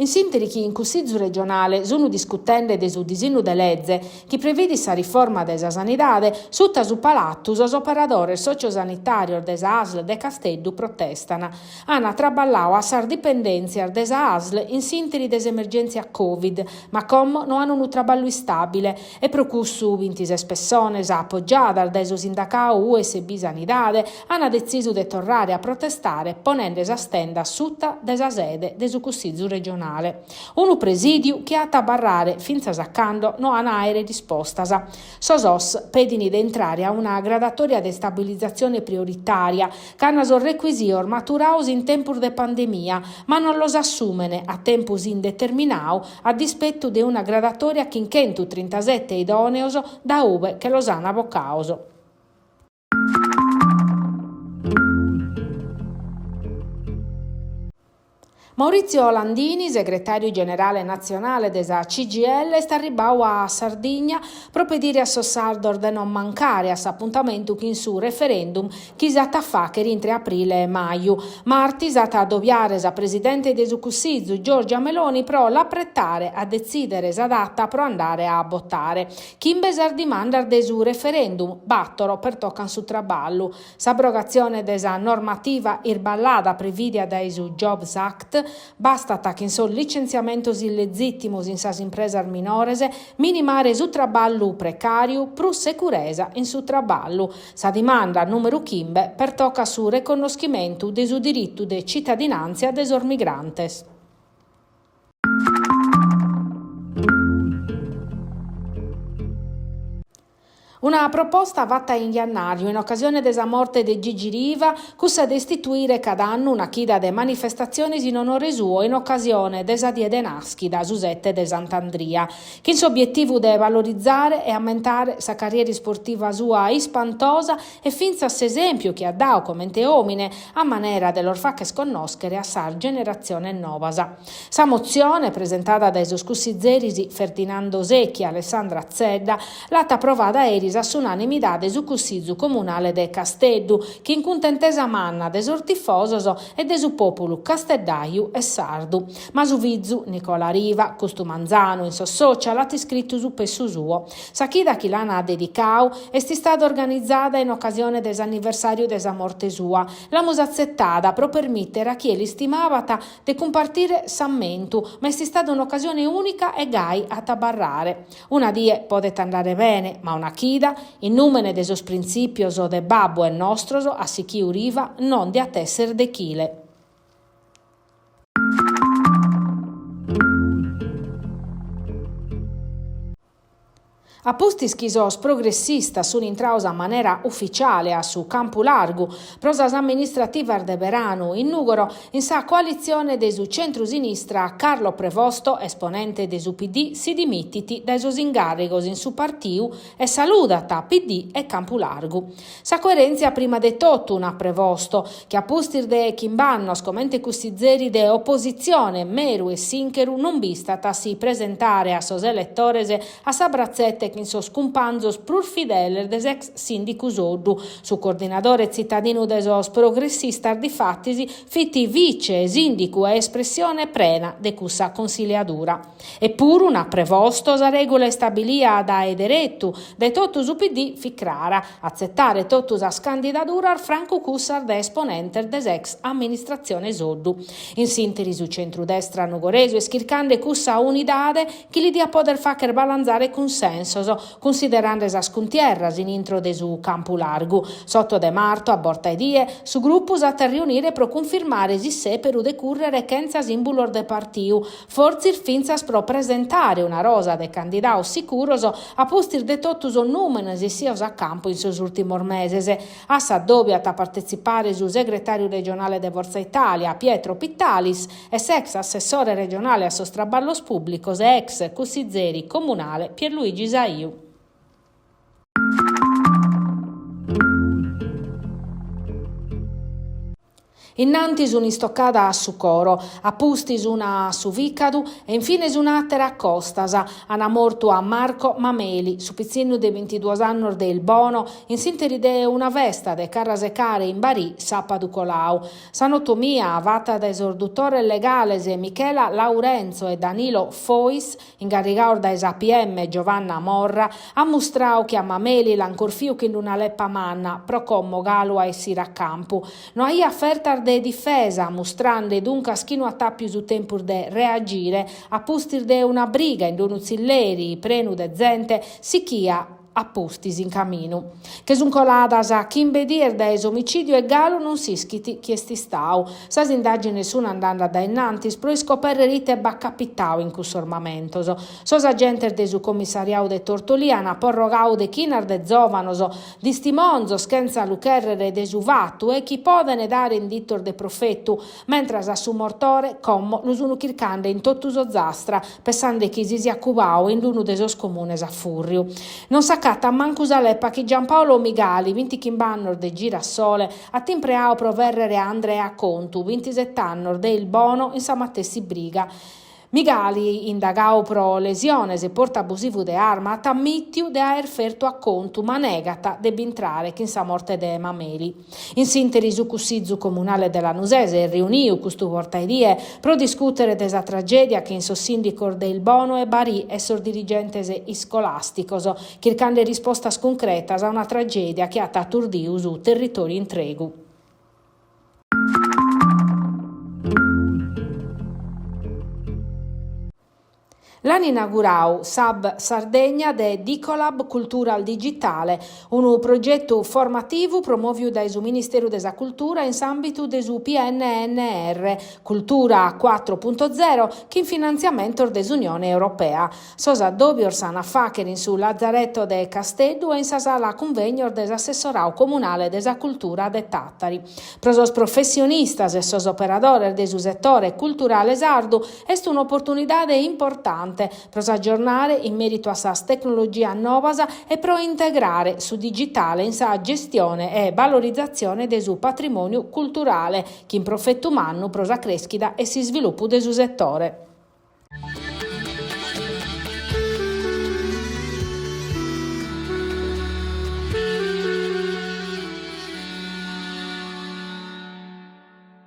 In s'ìnteri chi in Cussizu regionale sun discutende de su disinnu de leze chi previdit sa riforma de sa sanidade, suta su Palatu sos operadores sociosanitàrios de sa ASL de Casteddu protestan. An traballadu a sas dipendèntzias de sa ASL in s'ìnteri de s'emergèntzia Covid, ma como no an unu traballu istàbile e pro cussu bintises pessones apogiadas dae su sindacadu USB Sanidade an detzisu de torrare a protestare ponende sas tendas suta de sa sede de su Cussizu regionale. Unu presìdiu chi at a abarrare fintzas a cando no an a àere rispostas. Sos OSS pedin de intrare a una gradatòria de istabilizatzione prioritària, ca an sos recuisios maturados in tempus de pandemia, ma non los assumen a tempus indeterminadu a dispetu de una gradatòria chin chentutrintasete idòneos da ube che los an bocados. Maurizio Landini, segretàriu generale natzionale de sa CGIL, est arribbadu a Sardigna pro pedire a sos sardos de non mancare a s'apuntamentu chin su referendum chi s'at a fàghere intre aprile e maju. Martis at a adobiare sa presidente de su Cussizu, Giorgia Meloni, pro l'apretare a detzìdere sa data pro andare a botare. Chimbe sas dimandas de su referendum, bàtoro pertocan su traballu, s'abrogatzione de sa normativa irballada prevìdia dae su Jobs Act, bastat chin sos licentziamentos illezìtimos in sas impresas minores, minimare su traballu precàriu, prus securesa in su traballu. Sa dimanda nùmeru chimbe pertocat su reconnoschimentu de su diritu de citadinàntzia de sos migrantes. Una proposta fata in jannàriu in ocasione de sa morte de Gigi Riva, cussa de istituire cada annu una chida de manifestatziones in onore suo in ocasione de sa die de nàschida, su sete de Sant'Andria, chin s'obietivu de valorizare e ammentare sa carriera isportiva sua ispantosa e fintzas s'esèmpiu chi at dadu comente òmine a manera de los fagher connòschere a sas generatziones novas. Sa motzione, presentada dae sos cussizeris Ferdinando Secchi e Alessandra Zedda, l'at aprovada eris a s'unanimidade su Cussizu Comunale de Casteddu, chin cuntentesa manna de sos tifosos e de su pòpulu casteddaju e sardu. Ma su fizu, Nicola Riva, custu manzanu in sos social at iscritu su pessu suo. Sa chida chi l'an dedicadu est istada organizada in ocasione de s'anniversàriu de sa morte sua. L'amus atzetada pro permìtere a chie l'istimabat de cumpartire s'ammentu, ma est istada un'ocasione ùnica e gai at a abarrare. Una die podet andare bene, ma una chida, in nùmene de sos printzìpios de babbu e nostros, at sighiu Riva, non diat èssere dechile. A pustis chi sos progressistas sunt intrados a manera uficiale a su campu largu pro sas amministrativas de beranu in Nùgoro, in sa coalitzione de su centru-sinistra Carlo Prevosto, esponente de su PD, si dimitit dae sos ingàrrigos in su partiu e saludat PD e campu largu. Sa coerèntzia prima de totu, nat Prevosto, chi a pustis de chimb'annos comente cussizeri de opositzione meru e sìncheru non bistat a si presentare a sos eletores a sa bratzete chin sos cumpanzos prus fideles de s'ex sìndicu Soddu. Su coordinadore tzitadinu de sos progressistas difatis fit vice sìndicu e espressione prena de cussa consiliadura. Epuru, nat Prevosto, sa règula istabilia dae deretu dae totu su PD fit crara, atzetare totu sas candidaduras francu cussas de esponentes de s'ex amministratzione Soddu. In s'ìnteri su centrudestra nugoresu est chircande cussa unidade chi li diat poder fagher balanzare cunsensos, cunsiderande sas cuntierras in intro de su campu largu. S'oto de martu, a borta 'e die, su grupu s'at a riunire pro cunfirmare s'issèperu de cùrrere chentza sìmbulos de partiu, fortzis fintzas pro presentare una rosa de candidados sicuros a pustis de totu sos nùmenes essidos a campu in sos ùrtimos meses. A s'addòbiu at a partetzipare su segretàriu regionale de Forza Italia, Pietro Pittalis, e s'ex assessore regionale a sos traballos pùblicos e ex cussizeri comunale Pierluigi Saiu. Innantis un'istocada a su coro, a pustis una a su fìcadu e infines un'àtera a costas, Ana mortu a Marco Mameli, su pitzinnu de bintiduos annos de Ilbono, in s'interi de una festa de carrasecare in Barì sàpadu colau. Sa notomia, fata dae sos dutores legales Michela Laurenzo e Danilo Fois, ingarrigados dae sa PM Giovanna Morra, at mustradu chi a Mameli l'an corfiu chin una lepa manna, pro como galu a essire a campu. No aiat fertas de difesa, mustrande duncas chi no at àpiu su tempus de reagire a pustis de una briga in unu tzilleri prenu de zente, sichia a pustis in caminu. Che sunt coladas chimbe dies dae s'omicìdiu e galu non s'ischit chi est istadu. Sas indàgines sunt andende a dae innantis pro iscopèrrere ite b'at capitadu in cussos mamentos. Sos agentes de su commissariadu de Tortolì ant porrogadu dechinas de zòvanos Distimonzos chentza lu chèrrere de su fatu e chi podent dare inditos de profetu, mentras a su mortore como lu sun chircande in totu s'Ozastra, pessande chi si siat cubadu in unu de sos comunes a fùrriu. Non s'acatat mancu sa lepa chi Giampaolo Migali, bintichimb'annos de Girasole, at impreadu pro fèrrere a Andrea Contu, bintiset'annos de Ilbono, in sa matessi briga. Migali, indagadu pro lesiones e portu abusivu de arma, at ammìtiu de aer fertu a Contu, ma negat de b'intrare chin sa morte de Mameli. In s'ìnteri su Cussizu Comunale de Lanusè s'est riuniu custu bortaedie pro discùtere de sa tragèdia chin sos sìndicos de Ilbono e Barì e sos dirigentes iscolàsticos, chircande rispostas cuncretas a una tragèdia chi at aturdiu su territòriu intregu. L'an inauguradu s'Hub Sardegna de Dicolab Cultura al Digitale, unu progetu formativu promòviu dae su Ministeru de sa Cultura in s'àmbitu de su PNNR, Cultura cuatro punto zero, chin finantziamentos de s'Unione Europea. Sos addòbios s'an a fàghere in su Lazaretto de Casteddu e in sa sala cunvegnos de s'Assessoradu Comunale de sa Cultura de Tàtari. Pro sos professionistas e sos operadores de su setore culturale sardu est un'oportunidade importante pro s'agiornare in mèritu a sas tecnologias novas e pro integrare su digitale in sa gestione e valorizatzione de su patrimòniu culturale, chin profetu mannu pro sa crèschida e s'isvilupu de su setore.